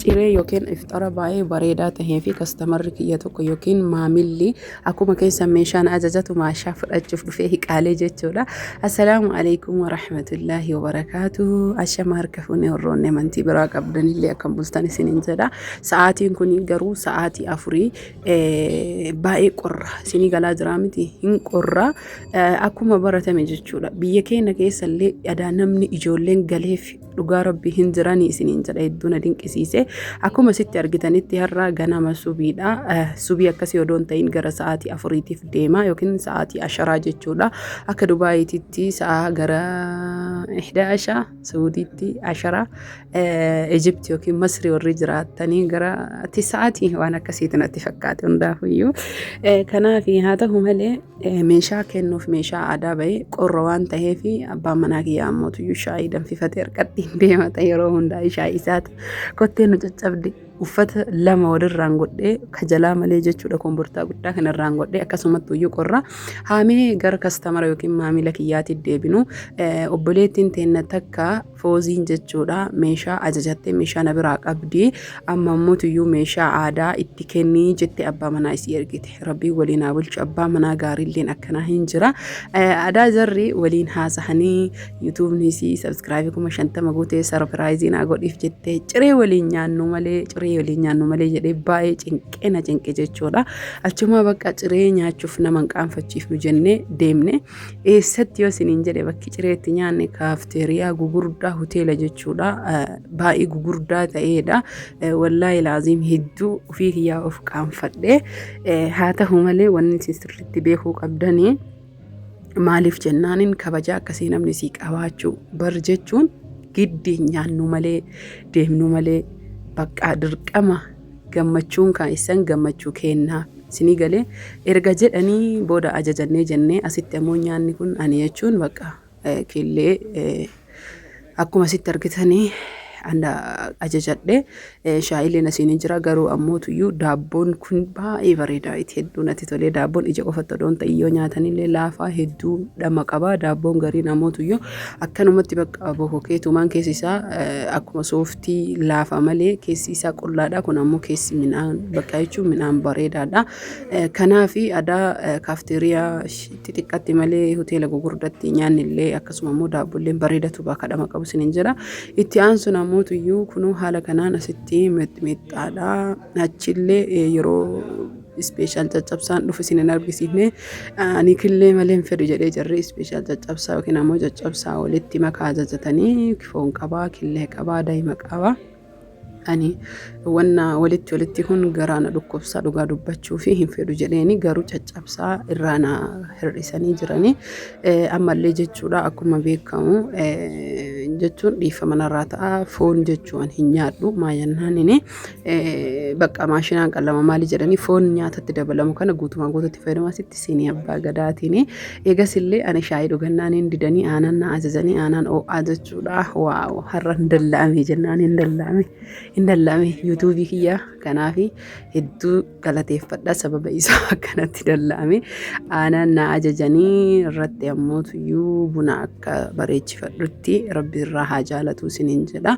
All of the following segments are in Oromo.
Ciree yookiin iftara baay'ee bareedaa tahee fi kastamarri kiyya tokko yookiin maamilli akkuma keessa meeshaan ajajatu maashaa fudhachuuf dhufee hiqaalee jechuudha. Assalaamu alaikum warahmatullaahi wabarakaatu. Ashama harka fuunee warroonni amantii biraa qabdanillee akkam bultan isiniin jedha. Sa'aatiin kun garuu sa'aatii 4 baay'ee qorra isinii galaa jiraa miti hin qorra akkuma baratame jechuudha. Biyya keenya keessallee adaa namni ijoolleen galeef dhugaa rabbi hin jiranii isiniin jedha hedduu na dinqisiise. Akkuma sitti argitanitti har'a ganama subiidha. Subii akkasii odoo hin ta'in gara sa'aatii 4tiif deema yookiin sa'aatii asharaa jechuudha. Akka Dubaayiititti sa'a gara ihdaa ashaa Suudiitti asharaa Ijipti yookiin Masri warri jiraatanii gara tisa'aatii waan akkasiitu natti fakkaate hundaafuyyuu. Kanaaf haa ta'u malee meeshaa kennuuf meeshaa aadaa ba'e qorra waan ta'eef abbaan manaa kiyyaa ammoo tuyyuu shaayii danfifatee harkatti hin deemata yeroo hundaa shaayii isaatu kottee nu caccabde uffata lama walirraan godhee kajalaa malee jechuudha kombortaa guddaa kanarraan godhee akkasumatti tuyyuu qorra haamee gara kastamara yookiin maamila kiyyaatti deebinu obboleettiin teenna takka Fooziin jechuudha meeshaa ajajattee meeshaa na biraa qabdi amma immoo tuyyuu meeshaa aadaa itti kennii jette abbaa manaa isii ergite rabbiin waliin haa bulchu abbaa manaa gaariilleen akkanaa hin jira aadaa jarri waliin haasahanii yuutuubni isii sabskraayibii 50,000 guutee sarpiraayizii naa godhiif jettee ciree waliin nyaannu malee ciree waliin nyaannu malee jedhee baay'ee cinqee na cinqe jechuudha achumaa bakka ciree nyaachuuf nama hin qaanfachiifnu jennee deemne. Eessatti yoo isiniin jedhe bakki ciree itti nyaanne kaafteeriyaa gugurdaa hoteela jechuudha. Baay'ee gugurdaa ta'eedha. Wallaahi laaziim hedduu ofii kiyyaa of qaanfadhe. Haa ta'u malee wanni isin sirriitti beekuu qabdanii maaliif jennaaniin kabajaa akkasii namni sii qabaachuu bar jechuun giddi nyaannu malee deemnu malee baqqaa dirqama gammachuun kan issan gammachuu keennaa. Isinii galee erga jedhanii booda ajajannee jennee asitti ammoo nyaanni kun ani jechuun bakka killee akkuma asitti argitanii anda ajajadhe shaayileen asiin hin jira garuu ammoo tuyyuu daabboon kun baay'ee bareedaa itti hedduu natti tolee daabboon ija qofatti odoo hin ta'in yoo nyaatanillee laafaa hedduu dhama qaba daabboon gariin ammoo tuyyuu akkanumatti bakka bokokeetumaan keessi isaa akkuma sooftii laafa malee keessi isaa qullaadha. Kun ammoo keessi midhaan bakka jechuun midhaan bareedaadha. Kanaaf adaa kaafteeriyaa xixiqqatti malee hoteela gurguddatti nyaanni illee akkasuma immoo daabbolleen bareedatu bakka dhama qabu isiniin jira. Itti aansuun ammoo tuyyuu kunuu haala kanaan asitti mixmixxaadha. Achillee yeroo ispeeshaal caccabsaan dhufu isin hin argisiifne ani killee malee hin fedhu jedhee jarri ispeeshaal caccabsaa yookiin ammoo caccabsaa walitti makaa ajajatanii foon qabaa killee qabaa daa'ima qabaa. Ani wanna walitti walitti kun garaa na dhukkubsaa dhugaa dubbachuu fi hin fedhu jedheeni garuu caccabsaa irraa na hir'isanii jiranii ammallee jechuudha akkuma beekamu jechuun dhiifama narraa ta'a foon jechuun hin nyaadhu maa jennaanini Bakka maashinaan qalama maali jedhanii foon nyaatatti dabalamu kana guutumaan guututti fayyadamu asitti siinii abbaa gadaatiin. Eegas illee ani shaayii dhugannaan hin didanii aanan na ajajanii aanan oo'aa jechuudha. Waaw har'a hin dalla'ame jennaan hin dalla'ame hin dalla'ame yuutuubii kiyya kanaaf hedduu galateeffadha sababa isaa akkanatti dalla'ame aanan na ajajanii irratti ammoo tuyyuu buna akka bareechifadhutti rabbi irraa haa jaalatu isiniin jedha.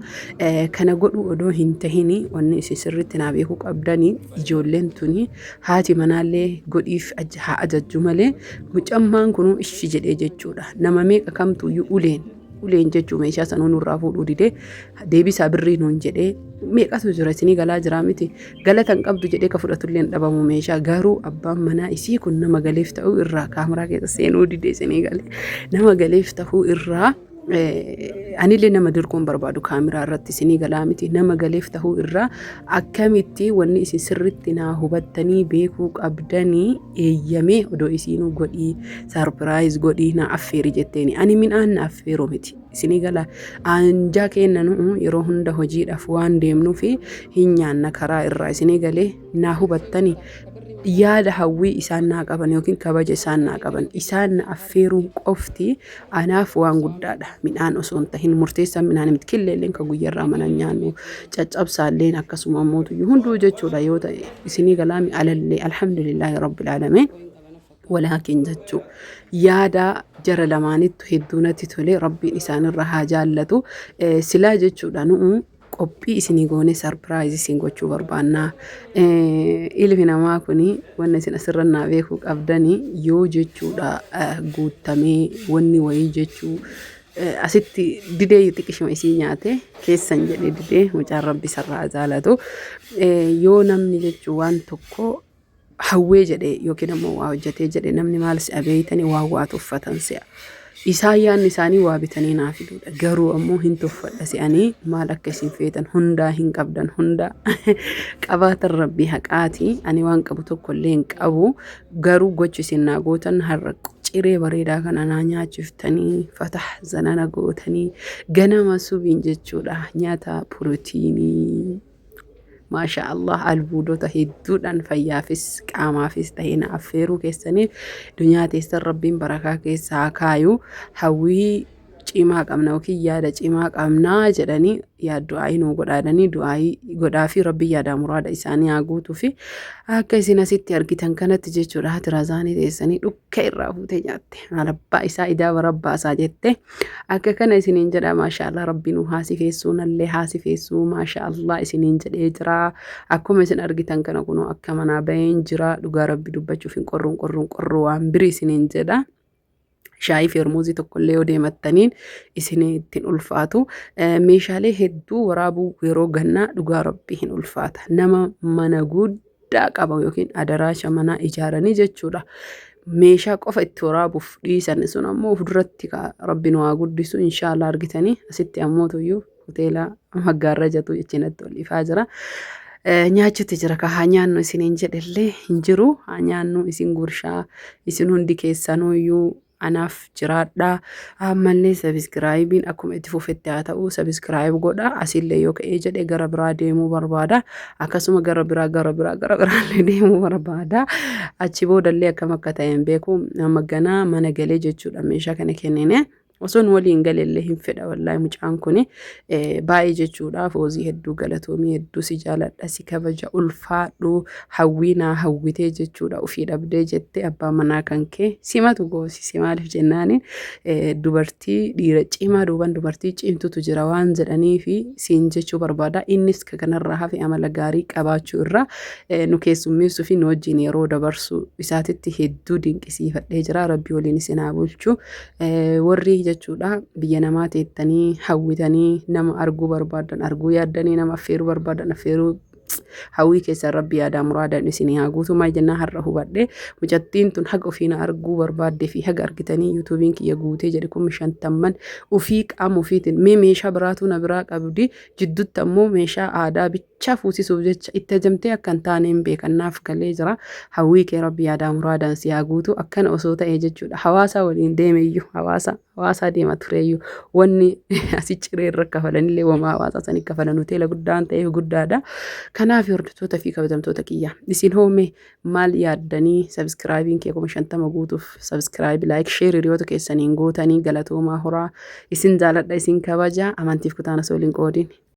Kana godhuu odoo hin tahini wanni isin sirriitti naa beekuu qabdani ijoolleen tuni haati manaallee godhiif haa ajajju malee mucammaan kunuu ishi jedhee jechuudha. Nama meeqa kamtuyyuu uleen uleen jechuu meeshaa sanuu nurraa fuudhuu didee deebisaa birrii nuun jedhee meeqatu jira isinii galaa jira miti galata hin qabdu jedhee ka fudhatullee hin dhabamu meeshaa garuu abbaan manaa isii kun nama galeef ta'uu irraa kaameraa keessa seenuu didee isinii galee nama galeef ta'uu irraa anillee nama dirquun barbaadu kaameraa irratti isinii galaa miti nama galeef ta'uu irraa akkamitti wanni isin sirritti naa hubattanii beekuu qabdanii eeyyamee odoo isiinuu godhii sarpiraayiz godhii naa affeeri jetteeni ani midhaan na affeeru miti isinii gala anjaa keenna nu'u yeroo hunda hojiidhaaf waan deemnuufi hin nyaanna karaa irraa isinii galee naa hubattanii yaada hawwii isaan naa qaban yookiin kabaja isaan naa qaban isaan na affeeruun qofti Anaaf waan guddaadha. Midhaan osoo hin tahin murteessaan midhaan miti. Killeelleen kan guyyarraa mana nyaannu caccabsaalleen akkasuma mootuyyuu hunduu jechuudha yoo ta'e isinii galaami alallee alhamdulillaahi rabbil aalamiin. Walaakin jechuu yaada jara lamaanittu hedduu natti tole rabbiin isaanirra haa jaallatu. Silaa jechuudha nu'u. Qophii isinii goonee surprise isin gochuu barbaannaa. Ilmi namaa kun wanni isin asirra naa beekuu qabdani yoo jechuudha guuttamee wanni wayii jechuu asitti didee xiqishuma isii nyaate keessan jedhee didee mucaan rabbi isarraa jaalatu. Yoo namni jechuu waan tokko hawwee jedhe yookiin ammoo waa hojjetee jedhe namni maal si'a beeytanii waan waa tuffatan si'a. Isaan yaadni isaanii waa bitanii naa fiduudha. Garuu ammoo hin tuffadha si'anii maal akka isin feetan hundaa hin qabdan hundaa qabaatan rabbii haqaati. Ani waan qabu tokko illee hin qabu. Garuu gochi isin naa gootan har'a ciree bareedaa kana naa nyaachiftanii fatah zanana gootanii ganama subiin jechuudha nyaata pirootiinii. Maasha Allah albuudota hedduudhaan fayyaafis qaamaafis ta'ee na affeeruu keessaniif dunyaa teessan rabbiin barakaa keessa haa kaayu hawwii cimaa qabna yookiin yaada cimaa qabnaa jedhanii yaa du'aayii nuu godhaadhanii du'aayii godhaa fi rabbiin yaadaa muraada isaanii haa guutuu fi akka isin asitti argitan kanatti jechuudha haati razaanii teessanii dhukka irraa fuutee nyaatte alabbaa isaa idaa barabbaasaa jette. Akka kana isiniin jedha maashaallah rabbi nu haa sifeessuu nallee haa sifeessuu maashaallah isiniin jedhee jira. Akkuma isin argitan kana kunoo akka manaa baheen jira dhugaa rabbi dubbachuuf hin qorruun qorruun qorru waan biri isiniin jedha. Shaayii feermuuzii tokkollee yoo deemattaniin isin ittiin ulfaatu. Meeshaalee hedduu waraabuu yeroo gannaa dhugaa rabbi hin ulfaata. Nama mana guddaa qaba yookiin adaraasha manaa ijaaranii jechuudha. Meeshaa qofa itti waraabuuf dhiisan sun ammoo of duratti rabbi nu haa guddisu inshaallah argitanii asitti ammoo tuyyuu hoteela maggaarrajatu jechinatti ol ifaa jira. Nyaachutti jira ka haa nyaannu isiniin jedhellee hin jiru haa nyaannu isin gurshaa isin hundi keessanuyyuu anaaf jiraadhaa. Ammallee sabiskiraayibiin akkuma itti fufetti haa ta'u sabiskiraayib godha. Asillee yoo ka'ee jedhe gara biraa deemuu barbaada. Akkasuma gara biraa gara biraa gara biraallee deemuu barbaada. Achi boodallee akkam akka ta'e hin beeku. Amma ganaa mana galee jechuudha meeshaa kana kennine. Osoon waliin galellee hin fedha wallaahi mucaan kuni baay'ee jechuudha. Foozii hedduu galatoomii hedduu si jaaladha si kabaja ulfaadhu hawwii naa hawwitee jechuudha ufii dhabdee jette abbaa manaa kan kee simatu goosise maaliif jennaani dubartii dhiira cimaa duuban dubartii cimtutu jira waan jedhanii fi siin jechuu barbaada innis ka kanarraa hafe amala gaarii qabaachuu irraa nu keessummeessuu fi nu wajjin yeroo dabarsuu isaatitti hedduu dinqisiifadhee jira rabbi waliin isin haa bulchu warri jechuudha biyya namaa teettanii hawwitanii nama arguu barbaadan arguu yaaddanii nama affeeruu barbaadan affeeruu hawwii keessan rabbi yaadaa muraadan isinii haa guutu maal jennaan har'a hubadhe mucattiin tun haga ofii na arguu barbaadde fi haga argitanii yuutuubiin kiyya guutee jedhe 50,000 ofii qaama ofiitiin mee meeshaa biraatuu na biraa qabdi jidduutti ammoo meeshaa aadaa bichaa fuusisuuf jecha itti ajamtee akka hin taane hin beekan naaf galee jira hawwii kee rabbi yaadaa muraadaan si haa guutu akkana osoo ta'ee jechuudha hawaasa waliin deemeyyuu hawaasa hawaasaa deema tureyyuu wanni asi ciree irra kafalanillee wamaa hawaasaa sanii kafalan hoteela guddaan ta'eef guddaadha. Kanaaf hordoftoota fi kabajamtoota kiyya isin hoome maal yaaddanii sabiskiraayibiin kee 50,000 guutuuf sabiskiraayib laayik sheer hiriyoota keessaniin gootanii galatoomaa horaa isin jaaladha isin kabaja amantiif kutaan osoo hin qoodin.